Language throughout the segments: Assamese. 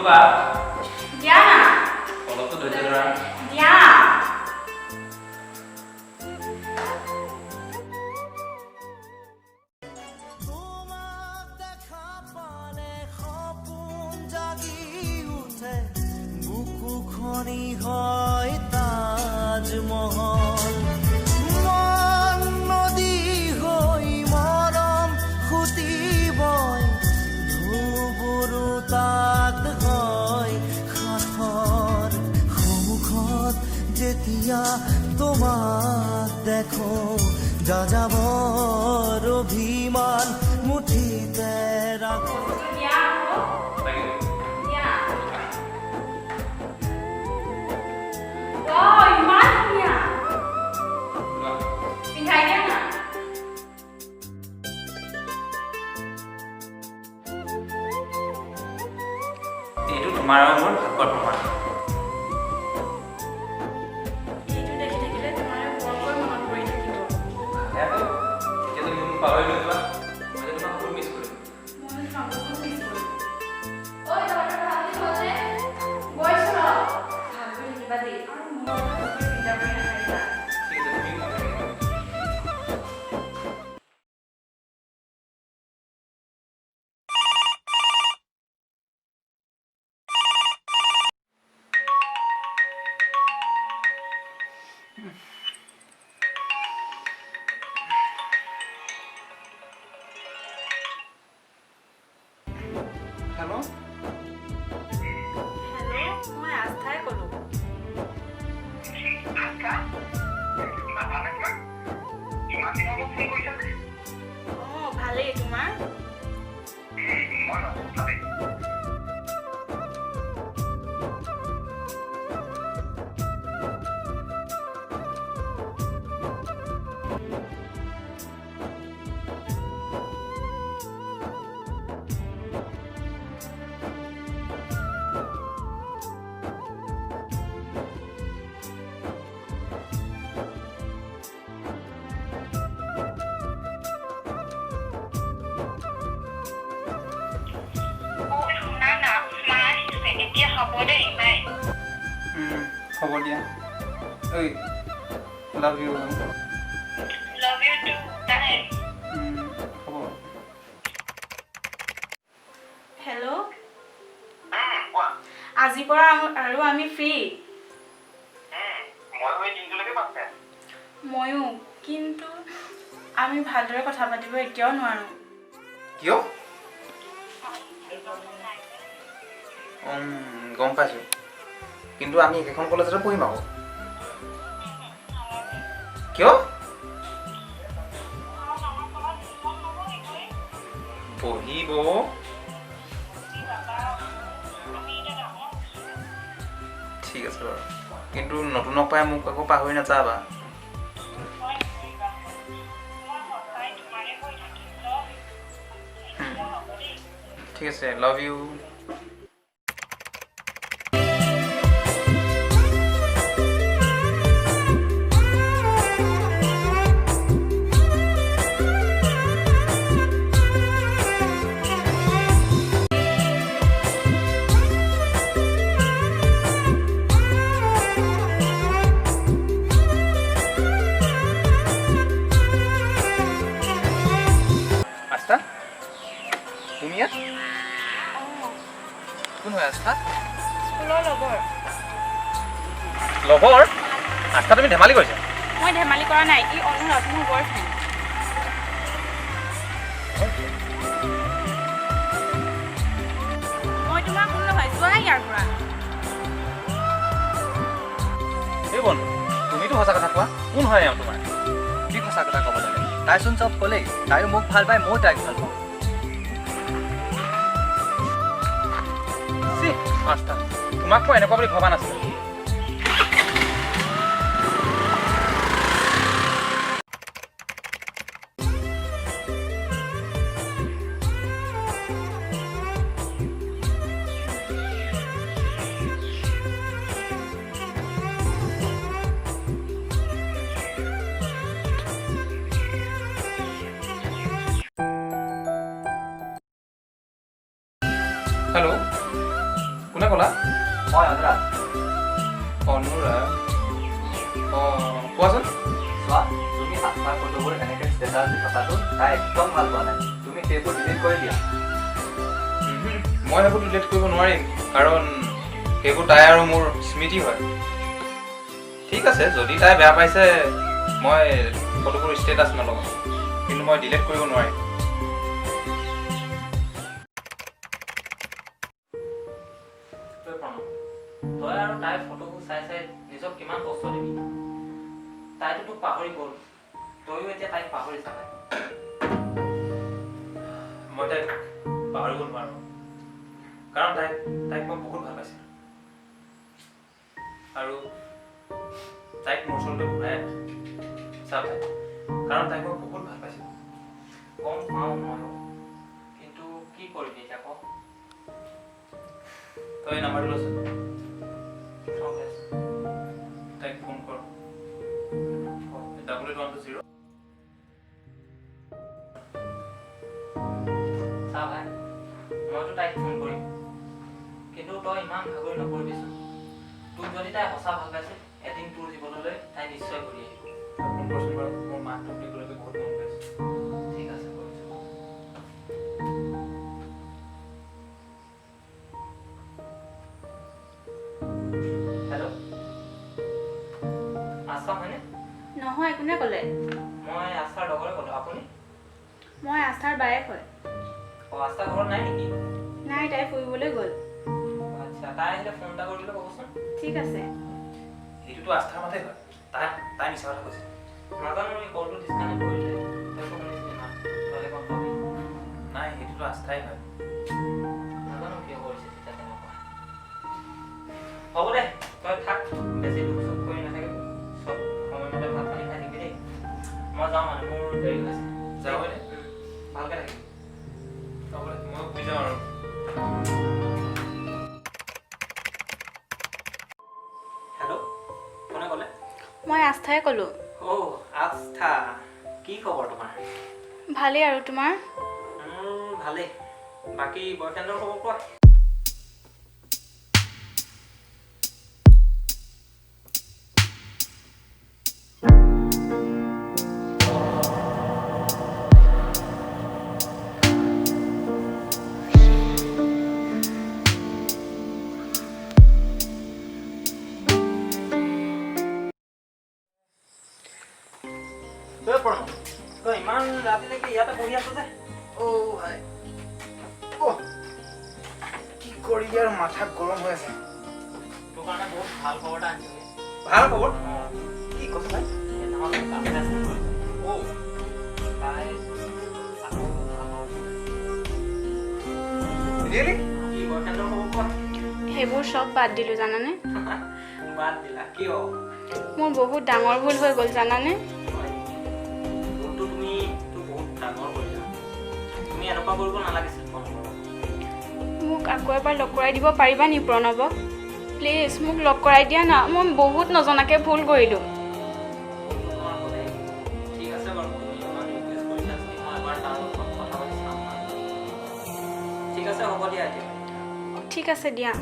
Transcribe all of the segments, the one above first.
লোৱা। দিয়া না। অলপতো ধৈৰ্য ধৰা। দিয়া। তোমাক দেখা পালে সপোন জাগি উঠে, বুকুখনি হয় তাজমহল। মন নদী হৈ মৰম সুঁতি বয়, ঢৌবোৰো তাত হয় সাঁথৰ। সন্মুখত যেতিয়া তোমাক দেখো, যাযাবৰ অভিমান মুঠিতে ৰাখো। দিয়া আকৌ। লাগিব। দিয়া। ৱাও, ইমান ধুনীয়া! লোৱা। পিন্ধাই দিয়া না। এইটো তোমাৰ আৰু মোৰ ভাগ্যৰ প্ৰমাণ। এইটো দেখি থাকিলে তোমাৰ বৰকৈ মনত পৰি থাকিব। ভালে আকৌ, এতিয়া তুমি মোক পাহৰি নোযোৱা। মই যে তোমাক বহুত মিছ কৰিম। ময়ো তোমাক বহুত মিছ কৰিম। ঐ, তহঁতৰ ভাত হ'লনে? গৈছো ৰ। ভালকৈ থাকিবা দেই আৰু মোৰ কথা চিন্তা কৰি নাথাকিবা। ঠিক আছে, তুমিও ভালে থাকিবা। হেল্ল'। হেল্ল', মই আস্থাই ক'লোঁ। আস্থা, ভালনে তোমাৰ? ইমান দিনৰ মূৰত ফোন কৰিছা যে? অঁ, ভালেই। তোমাৰ? মই ভালেই। অ শুনা না, মা আহিছে, এতিয়া হ'ব দেই, বাই। হ'ব দিয়া। ঐ, love you. Love you too, bye. হ'ব। হেল্ল'। কোৱা। আজিৰ পৰা আৰু আমি ফ্ৰী। ময়ো এই দিনটোলৈকে বাট চাই আছো। ময়ো, কিন্তু আমি ভালদৰে কথা পাতিব এতিয়াও নোৱাৰোঁ। কিয়? গম পাইছোঁ, কিন্তু আমি একেখন কলেজতে পঢ়িম আকৌ। কিয় পঢ়িব? ঠিক আছে বাৰু, কিন্তু নতুনক পাই মোক আকৌ পাহৰি নাযাবা। ঠিক আছে, love you. আস্থা, তুমি ইয়াত? কোন হয় আস্থা? স্কুলৰ লগৰ। লগৰ? আস্থা, তুমি ধেমালি কৰিছা? মই ধেমালি কৰা নাই। ই অনুৰাগ, মোৰ বয়ফ্ৰেণ্ড। মই তোমাৰ কোন নহয়, যোৱা ইয়াৰ পৰা। এই বন্ধু, তুমিতো সঁচা কথা কোৱা, কোন হয় এওঁ তোমাৰ? কি সঁচা কথা ক'ব লাগে? তাইচোন চব ক'লেই। তাইও মোক ভাল পায়, ময়ো তাইক ভাল পাওঁ। চি, আস্থা, তোমাক মই এনেকুৱা বুলি ভবা নাছিলোঁ। হেল্ল', কোনে? কোনে ক'লা? মই অনুৰাগ। অনুৰাগ? অঁ, কোৱাচোন। চোৱা, তুমি আস্থাৰ ফটোবোৰ এনেকৈ ষ্টেটাছ দি থকাটো তাই একদম ভাল পোৱা নাই। তুমি সেইবোৰ ডিলিট কৰি দিয়া। মই সেইবোৰ ডিলিট কৰিব নোৱাৰিম, কাৰণ সেইবোৰ তাই আৰু মোৰ স্মৃতি হয়। ঠিক আছে, যদি তাই বেয়া পাইছে মই ফটোবোৰ ষ্টেটাছ নলগাওঁ, কিন্তু মই ডিলিট কৰিব নোৱাৰিম। তই আৰু তাইৰ ফটোবোৰ চাই চাই নিজক কিমান কষ্ট দিবি। তাইতো তোক পাহৰি গ'ল, তয়ো এতিয়া তাইক পাহৰি যা। মই তাইক পাহৰিব নোৱাৰোঁ, কাৰণ তাইক মই বহুত ভাল পাইছিলোঁ আৰু তাইক মোৰ ওচৰলৈ ঘূৰাই আন চা ভাই, কাৰণ তাইক মই বহুত ভাল পাইছিলোঁ। গম পাওঁ ময়ো, কিন্তু কি কৰিবি এতিয়া ক? তই নাম্বাৰটো লচোন, তাইক ফোন কৰ। 88120। চা ভাই, মইতো তাইক ফোন কৰিম, কিন্তু তই ইমান ভাগৰি নকৰিবিচোন। তোক যদি তাই সঁচা ভাল পাইছে, এদিন তোৰ জীৱনলৈ তাই নিশ্চয় ঘূৰি আহিব। ফোন কৰচোন বাৰু, মোৰ মাতটো শুনিবলৈকে বহুত মন গৈছে। ঠিক আছে, কৰিছোঁ। হেল্ল', আস্থা হয়নে? নহয়, কোনে ক'লে? মই আস্থাৰ লগৰে ক'লোঁ। আপুনি? মই আস্থাৰ বায়েক হয়। অঁ, আস্থা ঘৰত নাই নেকি? নাই, তাই ফুৰিবলৈ গ'ল। আচ্ছা, তাই আহিলে ফোন এটা কৰিবলৈ ক'বচোন। ঠিক আছে। সেইটোতো আস্থাৰ মাতেই হয়। তাই মিছা কথা কৈছে। নাজানো, এই কলটো ডিছকানেক্ট কৰিলে। তই শুনিছিলি না? তই গম পাবি। নাই, সেইটোতো আস্থাই হয়। নাজানো কিয় কৰিছে তেতিয়া তেনেকুৱা। হ'ব দে, তই থাক, বেছি দুখ চুখ কৰি নাথাকিবি। চব সময়মতে ভাত পানী খাই থাকিবি দেই। মই যাওঁ, মানে মোৰ দেৰি হৈছে। যাবই দে। ভালকৈ থাকিবি। হ'ব দে, মই শুই যাওঁ আৰু। হেল্ল', কোনে ক'লে? মই আস্থাই ক'লোঁ। অ' আস্থা, কি খবৰ তোমাৰ? ভালেই, আৰু তোমাৰ? মোৰ ভালেই। বাকী বয়ফ্ৰেণ্ডৰ খবৰ কোৱা। তই ইমান ৰাতিলৈকে ইয়াতে বহি আছ যে? অ' ভাই, অ' কি কৰিবি আৰু, মাথা গৰম হৈ আছে। তোৰ কাৰণে বহুত ভাল খবৰ এটা আনিছোঁ। ভাল খবৰ? কি কথা ভাই? সেইদিনাখন গাৰ্লফ্ৰেণ্ড ফোন কৰিছে। অ' তাই আকৌ ভাল পাব। ৰিয়েলি? কি বয়ফ্ৰেণ্ডৰ খবৰ কোৱা। সেইবোৰ চব বাদ দিলোঁ জানানে। বাদ দিলা কিয়? মোৰ বহুত ডাঙৰ ভুল হৈ গ'ল জানানে। ভুলটো তুমি বহুত ডাঙৰ কৰিলা। তুমি এনেকুৱা কৰিব নালাগিছিল। মোক আকৌ এবাৰ লগ কৰাই দিব পাৰিবা নি প্ৰণৱক? প্লিজ মোক লগ কৰাই দিয়া না, মই বহুত নজনাকৈ ভুল কৰিলোঁ। ঠিক আছে বাৰু, তুমি ইমান ৰিকুৱেষ্ট কৰিছা যদি মই এবাৰ তাৰ লগত কথা পাতি চাম। ঠিক আছে, হ'ব দিয়া এতিয়া। ঠিক আছে দিয়া।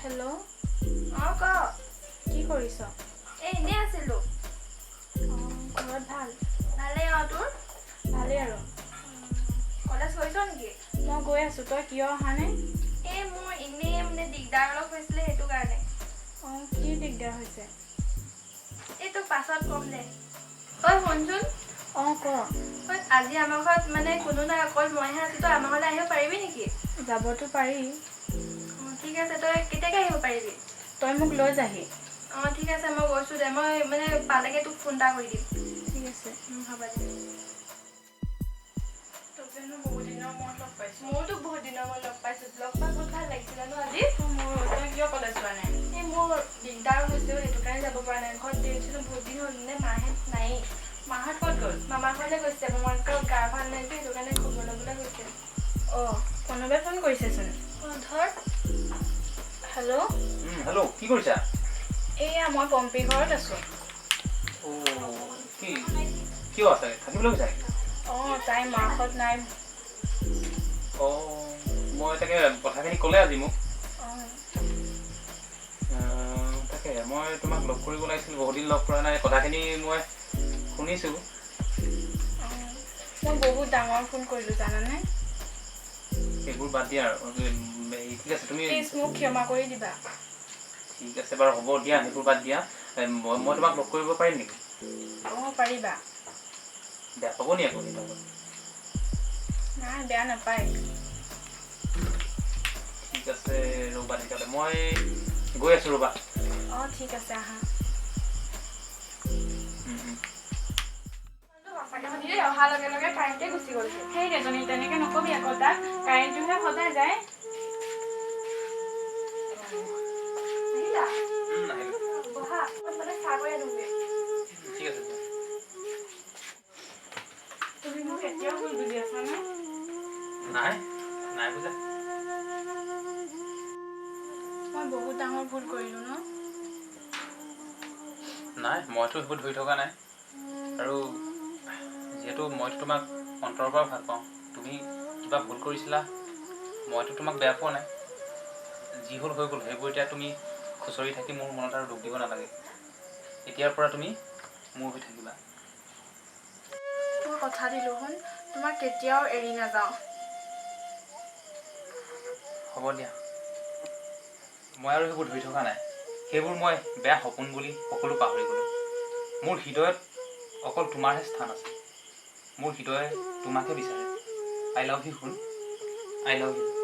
হেল্ল'। অঁ, ক। কি কৰিছ? এই এনেই আছিলোঁ। ঘৰত ভাল? ভালেই। অঁ, তোৰ? ভালেই আৰু। কলেজ গৈছ নেকি? মই গৈ আছোঁ। তই কিয় অহা নাই? এই মোৰ এনেই মানে দিগদাৰ অলপ হৈছিলে, সেইটো কাৰণে। অঁ, কি দিগদাৰ হৈছে? এই তোক পাছত ক'ম দে। ঐ শুনচোন। অঁ, ক। ঐ, আজি আমাৰ ঘৰত মানে কোনো নাই, অকল মইহে আছোঁ। তই আমাৰ ঘৰলৈ আহিব পাৰিবি নেকি? যাবতো পাৰি। অঁ, ঠিক আছে, তই কেতিয়াকৈ আহিব পাৰিবি? তই মোক লৈ যাহি। অঁ, ঠিক আছে, মই গৈছোঁ দে। মই মানে পালেগৈ তোক ফোন এটা কৰি দিম। ঠিক আছে। হ'ব দে। তোক জানো বহুত দিনৰ মূৰত লগ পাইছোঁ। ময়ো তোক বহুত দিনৰ মূৰত লগ পাইছোঁ। লগ পাই বহুত ভাল লাগিছিলে ন আজি? মোৰ তই কিয় কলেজ যোৱা নাই? এই মোৰ দিগদাৰ হৈছে, সেইটো কাৰণে যাব পৰা নাই। ঘৰত দেখিছিলোঁ বহুত দিন হ'ল, মানে মাহঁত নায়েই। মাহঁত ক'ত গ'ল? মামাৰ ঘৰলৈ গৈছে। মামাকৰ গা ভাল নাই যে, সেইটো কাৰণে খবৰ ল'বলৈ গৈছে। অঁ, প্ৰণৱে ফোন কৰিছেচোন। অঁ, ধৰ। হেল্ল'। হেল্ল', কি কৰিছা? এইয়া মই পম্পীৰ ঘৰত আছোঁ। অ' কি কিয় আছে, থাকিবলৈ বিচাৰে? অঁ, তাই মাকহঁত নাই। অঁ, মই তাকে কথাখিনি ক'লে আজি মোক। অঁ। তাকে মই তোমাক লগ কৰিব লাগিছিল, বহুত দিন লগ কৰা নাই। কথাখিনি মই শুনিছোঁ। অঁ, মই বহুত ডাঙৰ ভুল কৰিলোঁ জানানে? সেইবোৰ বাদ দিয়া আৰু ঠিক আছে, তুমি প্লিজ মোক ক্ষমা কৰি দিবা। ঠিক আছে বাৰু, হ'ব দিয়া, সেইবোৰ বাদ দিয়া। মই তোমাক লগ কৰিব পাৰিম নেকি? অঁ, পাৰিবা। বেয়া পাব নি আকৌ সেইটো? নাই, বেয়া নাপায়। ঠিক আছে, ৰ'বা তেতিয়াহ'লে, মই গৈ আছোঁ, ৰ'বা। অঁ, ঠিক আছে, আহা। সঁচাকে অহাৰ লগে লগে কাৰেণ্টে গুচি গ'ল। সেই এজনী, তেনেকে নকবি আকৌ তাক, কাৰেণ্টটোহে সদায় যায়। আহিলা? আহিলোঁ। বহা, মই মানে চাহ কৰি আনোগৈ। ঠিক আছে। তুমি মোক এতিয়াও ভুল বুজি আছানে? নাই নাই বুজা। মই বহুত ডাঙৰ ভুল কৰিলোঁ ন? নাই, মইতো সেইবোৰ ধৰি থকা নাই আৰু যিহেতু মইতো তোমাক অন্তৰৰ পৰা ভাল পাওঁ। তুমি কিবা ভুল কৰিছিলা, মইতো তোমাক বেয়া পোৱা নাই। যি হ'ল হৈ গ'ল, সেইবোৰ এতিয়া তুমি খুচৰি থাকি মোৰ মনত আৰু দুখ দিব নালাগে। এতিয়াৰ পৰা তুমি মোৰ হৈ থাকিবা। মই কথা দিলোঁ শুন, তোমাক কেতিয়াও এৰি নাযাওঁ। হ'ব দিয়া, মই আৰু সেইবোৰ ধৰি থকা নাই। সেইবোৰ মই বেয়া সপোন বুলি সকলো পাহৰি গ'লোঁ। মোৰ হৃদয়ত অকল তোমাৰহে স্থান আছে। মোৰ হৃদয়ে তোমাকে বিচাৰে। I love you সোণ, I love you.